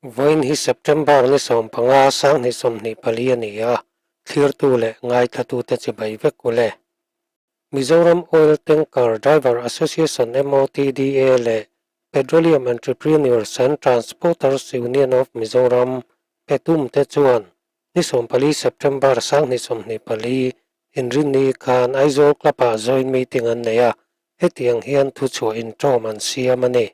Vawiin hi September ni 15 2024 a ni a, thlirtu leh ngaithlatute chibai vek u le. Mizoram Oil Tanker Driver Association, MOTDA, leh Petroleum Entrepreneurs and Transporters Union of Mizoram, PETUM, te chuan ni 14 September 2024 Inrinni khan Aizawl Club-ah joint meeting an nei a, hetiang hian thuchhuah inṭawm an siam a ni.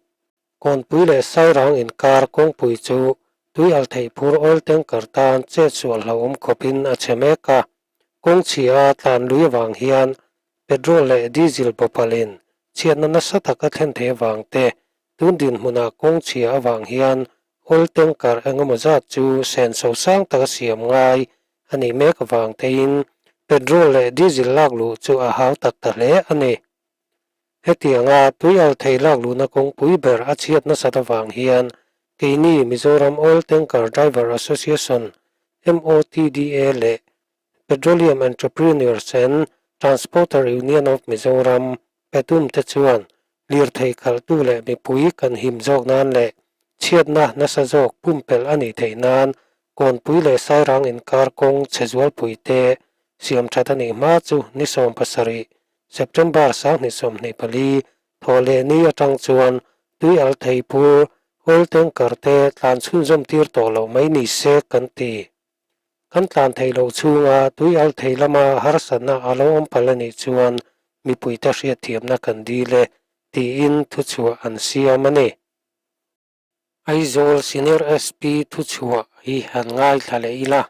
Kawnpui leh Sairang inkar kawngpui chu tui al theih phur oil tanker tan chet sual hlauhawm khawpin a chhe mek a. Kawng chhia a tlan lui avang hian petrol leh diesel bawpalin chhiatna nasa tak a thlen theih avang te, tun dinhmunah kawng chhia avang hian oil tanker engemaw zat chu senso sang taka siam ngai a nih mek avang tein petrol leh diesel lak luh chu a hau tak ta hle a ni. Hetianga tui al thei lak luhna kawngpui ber a chhiat nasat avang hian keini Mizoram Oil Tanker Driver Association, MOTDA, leh Petroleum Entrepreneurs and Transporter Union of Mizoram, PETUM, te chuan lirthei khalhtu leh mipui kan him zawk nan leh chhiatna nasa zawk pumpelh a nih theih nan Kawnpui leh Sairang inkar kawng chhe zualpui te siam that a nih hma chu ni 17 September 2024 thawh leh ni atang chuan tui al thei phur oil tanker te tlan chhunzawm tir tawh loh mai ni se kan ti. Kan tlan theih loh chhunga tui al thei lama harsatna a lo awm palh a nih chuan mipuite hriatthiamna kan dil e tiin thuchhuah an siam a ni. Aizawl Senior SP thuchhuah hi han ngaithla leh ila.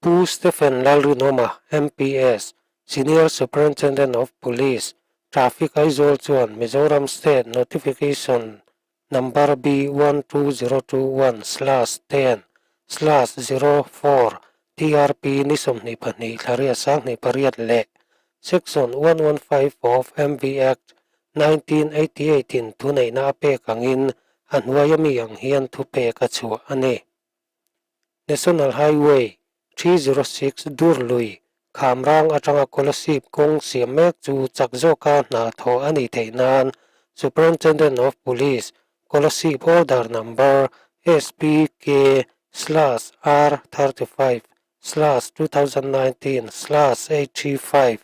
Pu Stephen Lalrinawma, MPS, Senior Superintendent of Police, Traffic Aizawl chuan Mizoram State Notification Number B 12021/10/04 TRP ni 22 thla 28 leh Section 115 of MV Act 1988 in thuneihna a pek angin a hnuaia mi ang hian thupek a chhuah a ni. National Highway 306 Durlui, Khamrang atanga Kolasib kawng siam mek chu chak zawka hna thawh a nih theih nan Superintendent of Police, Kolasib Order Number SPK/R35/2019/835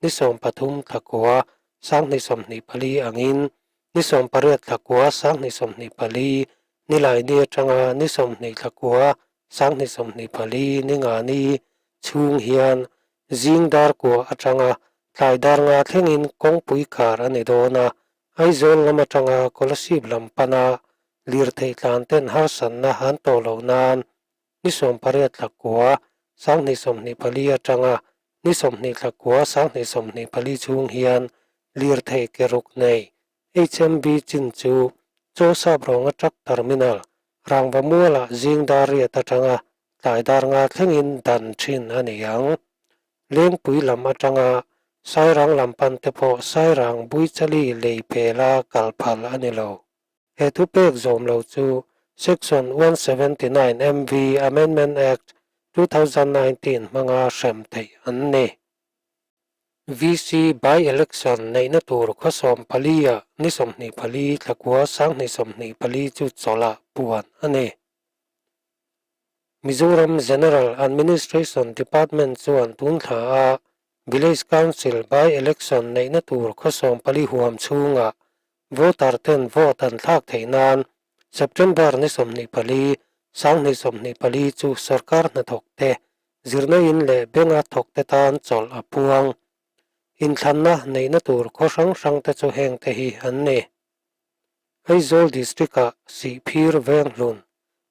ni 13 thla kua 2024 angin ni 18 thla kua 2024 Nilaini atanga ni 20 thla kua 2024 ni nga ni chhung hian zing dar kua atanga tlai dar nga thlengin kawngpui khar a ni dawn a, Aizawl lam atanga Kolasib lam pana lirthei tlan ten harsatna an tawh loh nan ni 18 thla kua 2024 atanga ni 20 thla kua 2024 chhung hian lirthei ke ruk nei HMB chin chu Chaw Sap Rawnga Truck Terminal, Rangva Mualah zing dar riat atanga tlai dar nga thlengin dan thin a ni ang. Lengpui lam atanga Sairang lam pan te pawh Sairang Buichali lei pela kal phal a ni lo. He thupek zawm lo chu Section 179 MV Amendment Act 2019 hmanga hrem theih an ni. VC by-election neihna tur khaw 14 ah ni 24 thla kua 2024 chu chawlhah puan a ni. Mizoram General Administration Department chuan tun thla a Village Council by-election neihna tur khaw 14 huam chhungah voter ten vote an thlak theih nan September ni 24 2024 chu sorkar hnathawk te zirna in leh benga thawk te tan chawlh a puang. Inthlanna neihna tur khaw hrang hrang te chu heng te hi an ni. Aizawl District-ah Sihphir Venghlun,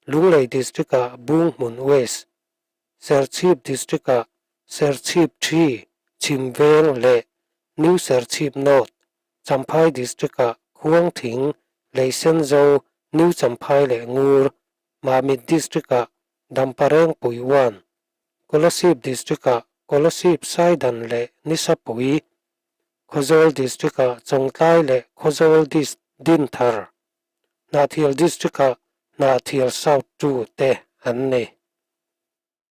Lunglei District-ah Bunghmun West, Serchhip District-ah Serchhip Thi, Chhimveng leh New Serchhip North, Champhai District-ah Khuangthing, Leisenzo, New Champhai leh Ngur, Mamit District-ah Damparengpui 1, Kolasib District-ah Kolasib Saidan leh Nisapui, Khawzawl District-ah Chawngtlai leh Khawzawl Dist Dinthar, Hnahthial District-ah Hnahthial South 2 te an ni.